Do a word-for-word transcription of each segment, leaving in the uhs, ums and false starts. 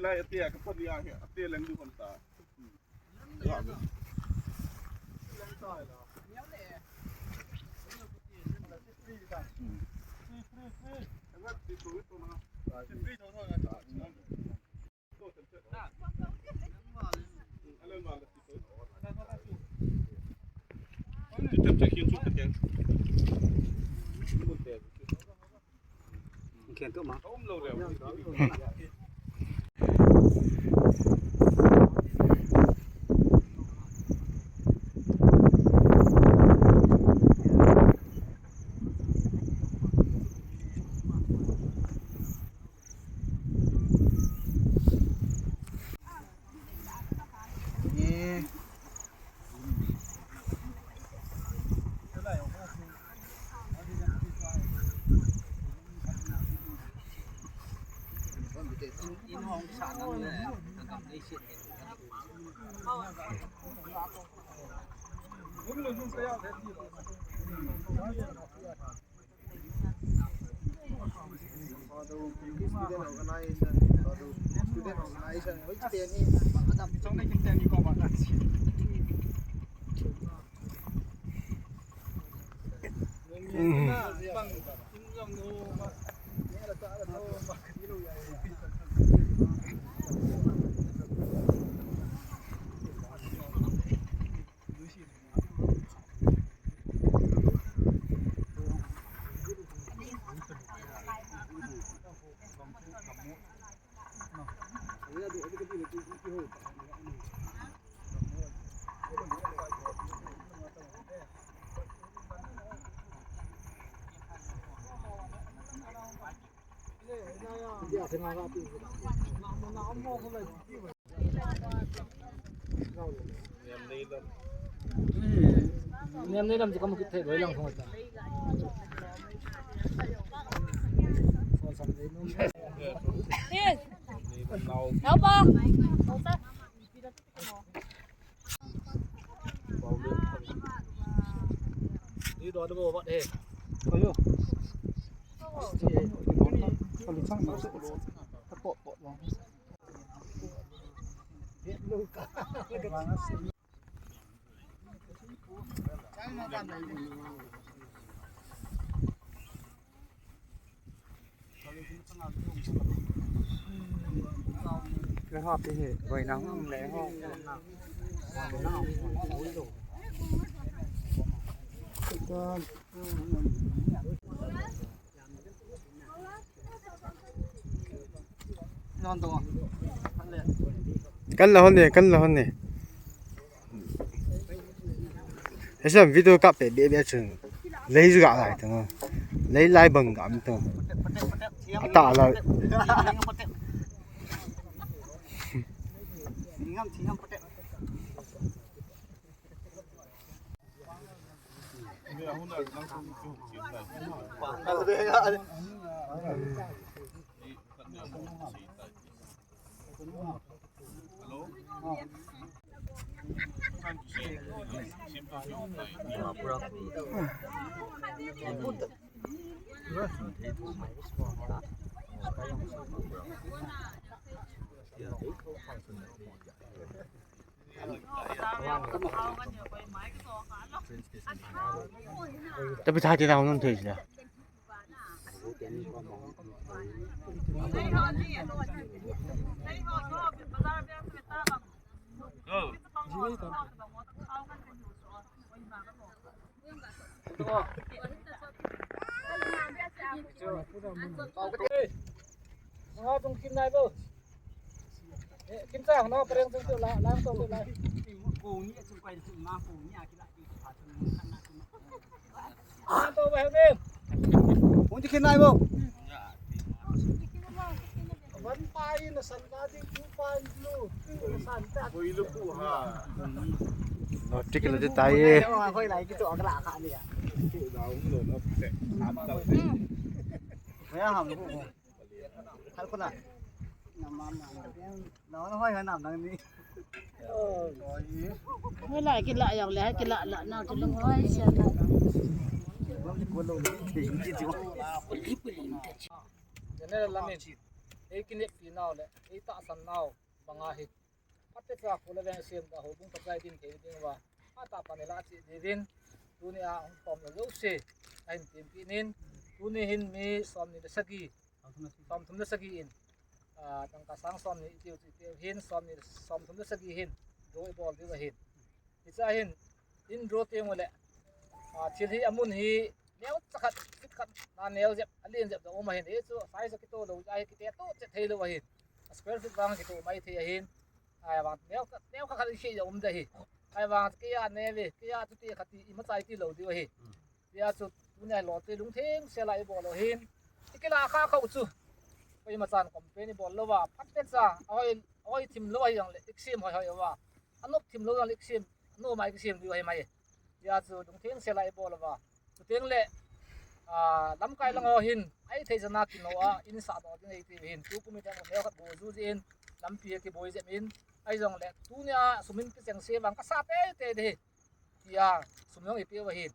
Lai ate a ka pan ya he, ate leng du hon ta. Student organization, student organization, hoi, student ni, Niam nei lam chu ka mu kit thei loi lang thong ta. Yes. Help. Ni do do ba he. Ayo. Kali chang na. Pot pot long. Ke ha pi he, roi nang le ho. Kan la hon ne, kan la hon ne. Esa video kap pe be be chun. Lei ju ga lai tang. Lei lai bang ga am tang. Ata la. Tapi tadi dah nonton sila. Lo tik lo tai. Hoi lai kila jong le, kila la na chu lung hoi sia na. General lamin. ei kineppi nau le ei tahsan nau banga hi phatecha kho le veng sem da houbung pachai din thei ding uva, hatah a pan ilah cheh diuvin, tunia hung khom lou jouse ahin tempi in, tuni hin mi somni le sagi, somthum le sagi in, ah, tangka sang somni itiu chu itiu hin, somni, somthum le sagi hin draw ibol diu ahin. Hiche a hin, in draw teng uleh, ah, thil hi amun hi neocha khat, feet khat na neo jep, alen jep jong um ahin. Hichu size akitoh lou jeh a hi kitoh chet thei lou ahin. A square feet vang kitoh mai thei ahin. Ahivang neo khat, neo khat khat ikhel jong um ding ahi. Ahivang keiya neo ve, keiya chuti khat ti imacha iti lou diu ahi. Hijeh chun tunia lottery lungtheng sela ibol u ahin. Ikilah khah khah u chu koimachan complain ibol louva, phatecha, ahoi, ahoi thim lou ahi jongle ikisem hoi hoi uva, anop thim lou jongle ikisem, anom a ikisem diu ahi mai. Hijeh chun lungtheng sela ibol uva. Chuteng le, ah, lamkai lang ho hin, ahithei chan a kino a in sahdoh ding eiti hin, tukum in jong neo khat go ju jeh in, lampi akiboi jep in, ahijongle tunia sum in pe chengse vang kasah teitei ding ahi, tia sum jong ipe u ahin.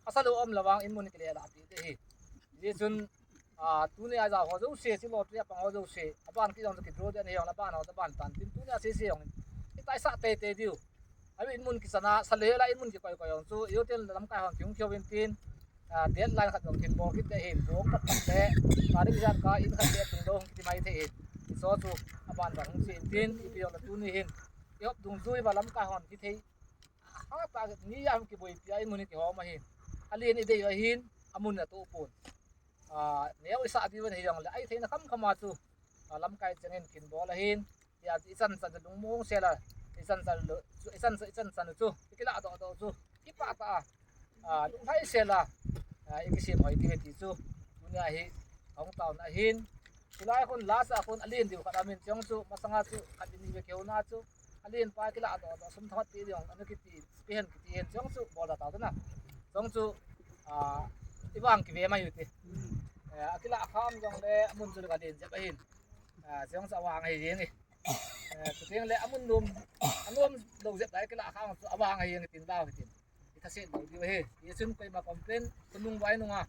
Asa lou um lou vang in mun kile lah pi ding ahi. Hijeh chun, ah, tunia jao ho jouse, hiche lottery a pang ho jouse, aban kit jong chu kidraw ding ahi jongle, aban ho aban tan tin, tunia sese jong in, itah isah teitei diu. Ahi in mun kichan a, sa le la in mun kikoi koi jong chu, ihotel lamkai hon kihung kihou in tin, ah, deadline khat jong kin bol kit ding ahin, bong khat khat le, tarik ijat kah in khat le tung dong kiti mai thei in. Hiche chu, aban jong hung che in tin, ipi jongle tuni hin, ihop dungjui uva lamkai hon kithei, hatah a ni a hung kiboipi a in mun hi kihom ahin. Alen idei u ahin, amun atoh pon. Ah, neo isah diu ahi jongle, ahitheina khamkham a chu, ah, lamkai chengin kin bol ahin. Hijeh chun ichan chan chu lungmong sela, ichan chan lou, ichan chan, ichan chan chu ikilah doh doh chu kipah tah a, ah, lunglhai sela, ah, ikisem hoi diu ahi ti chu tunia hi ahung taona ahin. Hilai a khun last a khun alen diu khat amin, chujong chu masanga chu khat in ni ve kihouna chu, alen pa kilah doh doh sum thot ti jong ana kiti, kihen kiti hen, chujong chu bol da tao tana. Chujong chu, ah, ivang kive mai u hite. Eh, akilah kham jongle amun chu ka len jep ahin. Ah, chujong chu avang ahi jeng e. Eh, chuteng le amun nom, anom lou jep lai kilah kham chu avang ahi jeng e tin lau hitin. Itha se lou diu ahi. Hichun koima complain khonung vai nunga,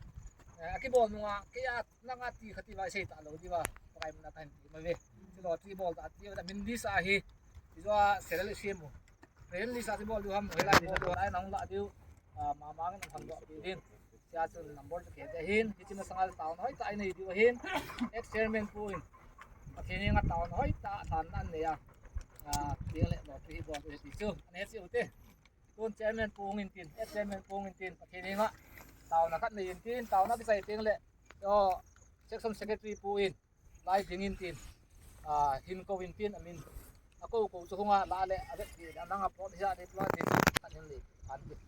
eh, akibol nunga, keiya nanga ti khat ti vai sei talou diuva, Pakai mina kahin ti mave. Chu lottery bol ta ti, ta min list ahi. Hichu a serial isem u. Serial list a chu bol diu ham, hilai bol diu, hilai nahung lah diu. Ah, mama ngin hung doh ti din. Hijeh chun number chu kei te ahin, hiche masanga taona hoitah inei diu ahin. Ex chairman pu in, Pathen henga taona hoitah lhanna anei a, ah, teng le lottery hi bol diu ahi ti chu ana he cheh u hite. Tun chairman pu hung in tin, ex chairman pu hung in tin, Pathen henga taona khat nei in tin, taona kichai teng le, o, section secretary pu in, lai ding in tin, ah, hin kou in tin, amin, akou kou chu hunga la le, avet ti, ananga pot hia le, tua tin, khat hin le, khat tin.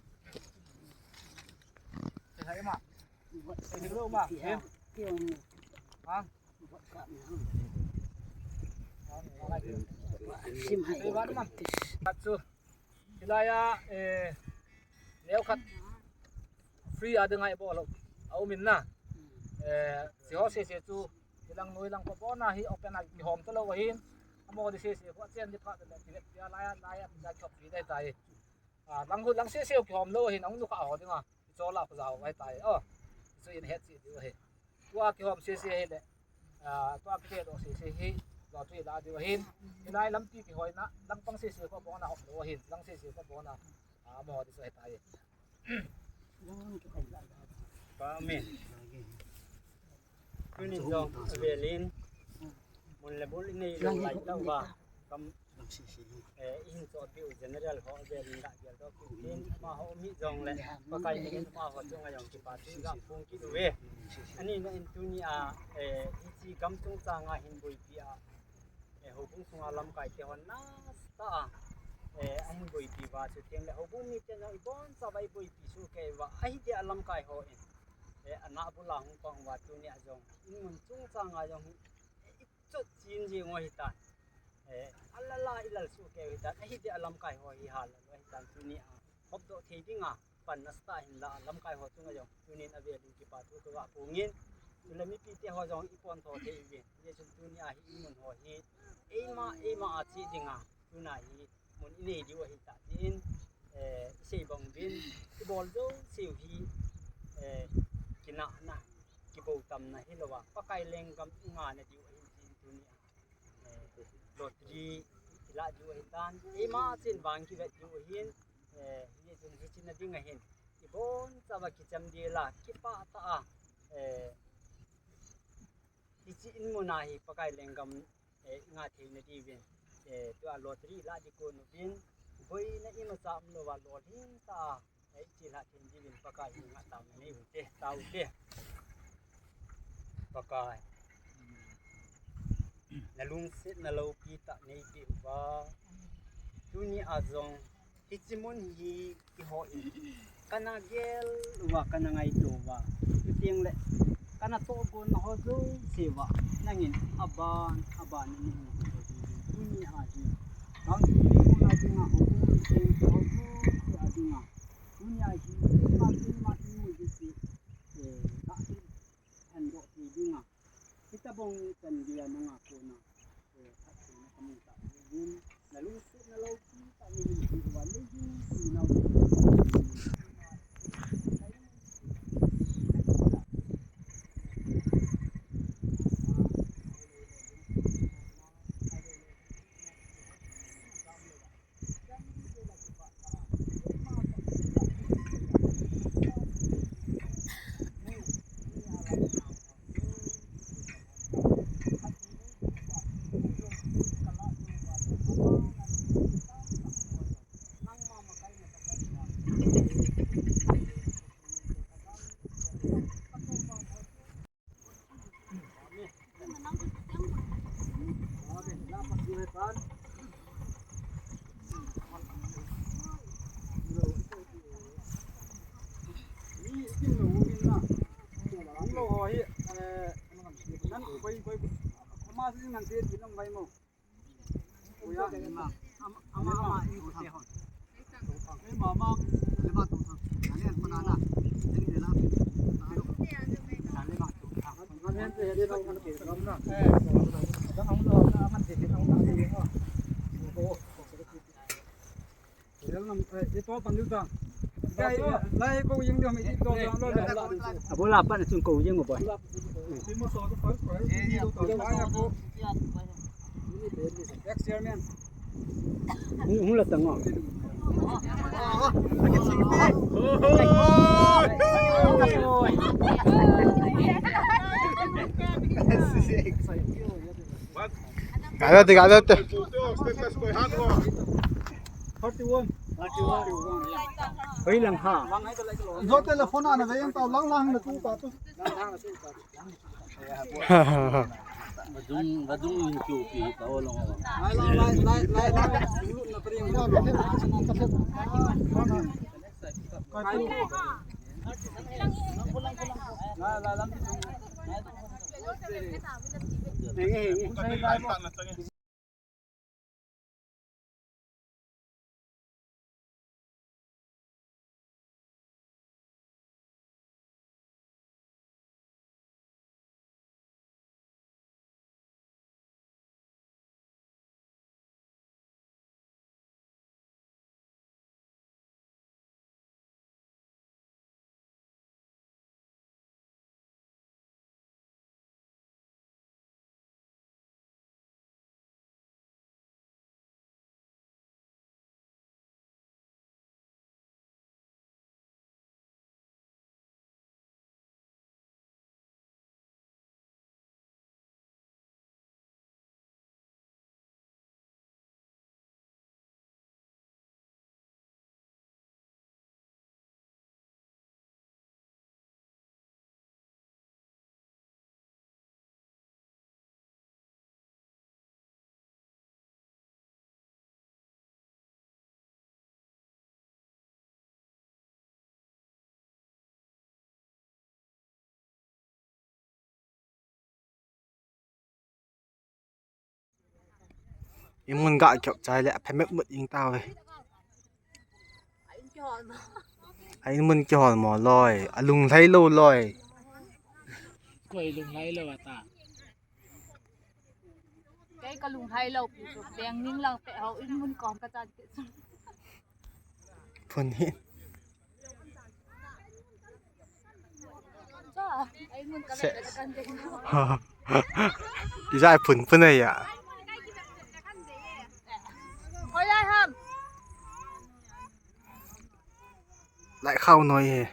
Te hai ma. Te ding lo ma. Te. Ha? Sim hai. Te ba ma. Khat chu. Hilai a, eh, neo khat free a dinga ibol u aum in na. Eh, hiche ho sese chu, hilang noi lang kho bona hi open a kihom talou ahin. Amaho di sese kho chen di phat le kivet pia lai a, lai a, lai chop pi dai tai. Ah, lang hu lang sese kihom lou ahin, ahung nukha ho dinga. Ichol a khu jao vai tai. Oh. Chu in het cheh diu ahi. Tua kihom sese hi le, ah, tua kite doh sese hi, lottery la diu ahin. Hilai lampi kihoina, langpang sese kho bona hop lou ahin, lang sese kho bona, ah, mo di so he tai. Pa amen. Tunin jong avelin, mun le bul inei lou lai tauva. Kam, eh, ihin chohpeh u general ho avelin gah geldoh kit in, amaho um hih jongle, Pakai minin amaho chunga jong kipa thu gah phong kit uve. Ani na in tunia, eh, hiche gam chungchanga hin boipi a, eh, houbung sunga lamkai te hon nasatah a, eh, ahin boipi uva chuteng le houbung miten jong ibonchauva iboipi soh kei uva, ahi dia lamkai hon, eh, anah bula hung pang uva tunia jong, in mun chungchanga jong hi, eh, chot chin jeng u ahitan. Eh, alala ilal soh kei u ahitan, ahi dia lamkai ho hi halal u ahitan, tunia hopdoh thei dinga pan nasatah a hin la, lamkai ho chunga jong tunin avelin kipa thu kagah phong in, chule mipite ho jong ipon tho thei uvin, hijeh chun tunia hi in mun ho hi eima, eima a cheh dinga, tuna hi mun inei diu ahitai tin, eh, isei bang uvin, ibol jouse u hi, eh, kinahna, kibol tamna hilouva, Pakai lenggam ingah na diu ahi tin, Eh, lottery ilah diu ahitan, eima chin vang kivet diu ahin, eh, hijeh chun hiche na ding ahin, ibonchauva kichem ding la, kipah tah a, eh, hiche in muna hi Pakai lenggam, eh, nga theina diuvin, eh, tua lottery ilah ding kon uvin, boina imacha umlouva lolhing tah a, eh, iche lhah theina diuvin Pakai henga taona nei ute, tao ute. Pakai, nalungsetna loupi tah neipeh uva, tuni a jong hiche mun hi kihou in, kana gel uva, kana ngaito uva, chuteng le kana tohgon na ho jouse uva, nangin aban aban in nahung, tuni a hi, bangkit ding, kona dinga, ho jouse, ho jouse a dinga, tuni a hi, keima, keima in mu ding chu, eh, ka, eh, phandoh thei dinga, hitobang chan geiya nanga kona, eh, phattheina kamu tauvin, nalungsetna loupi tah neihin peh uva, neihin peh nau. Abola pan chun kou jeng u boi. Ex chairman. Hung, hung la tang o. Gado te, gado te. Thirty-one. Thirty-one. Hoi lang ha. Zo telephone ana ve yang tao lang lang na tu pa tu. Vadung, vadung in kiu pi ta o long. Lai, lai, lai, lai, lai. Imun ga kyok chai le, aphe mek mut ing tau ve. A in mun kihol mo loi, alung lhai lou loi. Koi lung lhai lou ata. Kei ka lung lhai lou pi chu, beng ning lang pe ho, in mun kom ka chan ke chu. Phun hi. Cha, a in mun ka le ka kan de. Ijai phun phun ahi a. Lai khau noi he.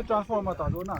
Transformer ta do na.